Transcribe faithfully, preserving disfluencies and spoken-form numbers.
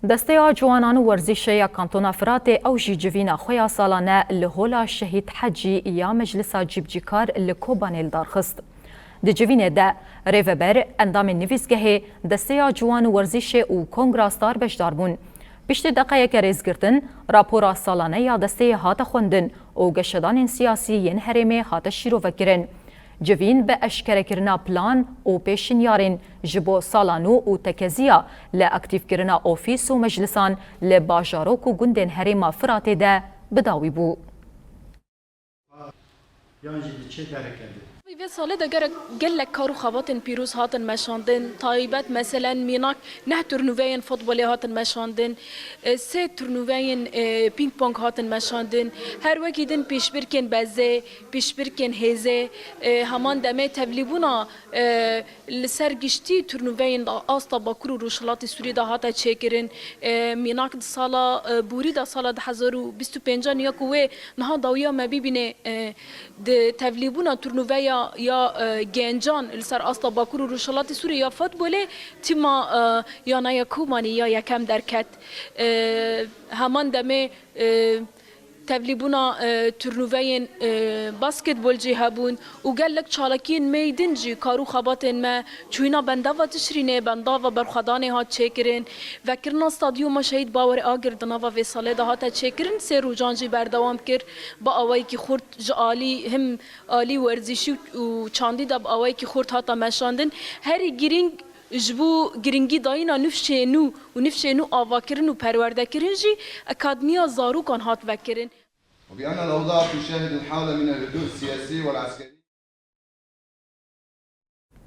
Desteya Ciwanan û Werzîşê ya Kantona Firatê ew jî civîna xwe ya salane li Hola Şehîd Hecî ya Meclisa Cîbicîkar li Kobanê li dar xist. Di civînê de rêveber, endamên nivîsgehê, Desteya Ciwan û Werzîşê û Kongra Star beşdar bûn. Piştî deqeyeke rêzgirtin, rapora salane ya desteyê hate xwendin û geşedanên siyasî yên herêmê hate şîrovekirin. Civîn bi eşkerekirina plan û pêşinyarên ji bo sala nû û tekeziya li aktîfkirina ofîs û meclisan li bajarok û gundên herêma Firatê de bi dawî bû. Yan jî diçe dereke din. Vê salê de gerek gelek kar û xebatên pîroz hatin meşandin. Taybet, meselen, mînak neh turnuveyên futbolê hatin meşandin. E, sê turnuveyên, e, ping pong hatin meşandin. Her wekî din pêşbirkên bezê, pêşbirkên hêzê, e, heman demê tevlîbûna, e, li ser giştî turnuveyên da asta Bakur û Rojhilatê Sûriyê de hate çêkirin. E, mînak di sala, e, borî de sala du hezar û bîst û pêncan ya ku wê niha dawiya me bibîne, e, di tevlîbûna turnuveya ya, e, gencan li ser asta Bakur û Rojhilatê Sûriyê ya futbolê tîma, e, ya Naya Kobanê ya yekem derket. E, heman demê, e, tevlîbûna, e, turnuveyên, e, basketbol jî hebûn û gelek çalakiyên me yê din jî kar û xebatên me çûyîna bendava Tişrînê, bendava berxwedanê hat çêkirin. Vekirina stadyuma Şehîd Bawer Agir di nava vê salê de hate çêkirin, sê rojan jî berdewam kir. Bi awayekî xurt ji alî him alî werzîşî û çandî de bi awayekî xurt hate meşandin. Herî girîng ji bo giringî dayîna nifşê nû û nifşê nû avakirin û perwerdekirin jî Akademiya Zarokan hat vekirin. وبأن الأوضاع تشاهد حالة من الهدوء السياسي والعسكري.